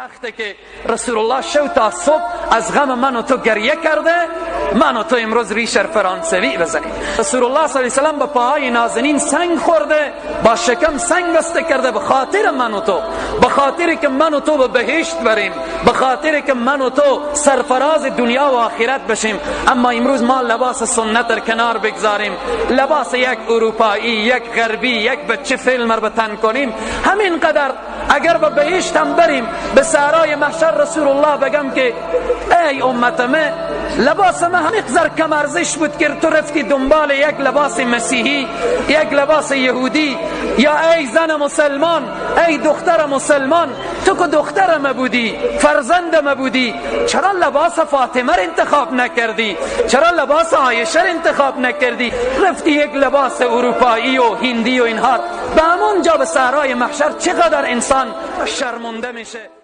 سخته که رسول الله شو تا صبح از غم من و تو گریه کرده، من و تو امروز ریشر فرانسوی بزنیم. رسول الله صلی الله علیه و سلم با پاهای نازنین سنگ خورده، با شکم سنگ بسته کرده، به خاطر من و تو، به خاطر که من و تو به بهشت بریم، به خاطر که من و تو سرفراز دنیا و آخرت بشیم. اما امروز ما لباس سنت را کنار بگذاریم، لباس یک اروپایی، یک غربی، یک بچه فیلم را به تن کنیم. همین قدر اگر به بهشت هم بریم، به سرای محشر رسول الله بگم که ای امت من، لباس من همین قدر کم ارزش بود که تو رفتی دنبال یک لباس مسیحی، یک لباس یهودی. یا ای زن مسلمان، ای دختر مسلمان، تو که دختر ما بودی، فرزند ما بودی، چرا لباس فاطمه را انتخاب نکردی؟ چرا لباس عایشه را انتخاب نکردی؟ رفتی یک لباس اروپایی و هندی و اینها. به همون جا به سرای محشر چقدر انسان شرمنده میشه.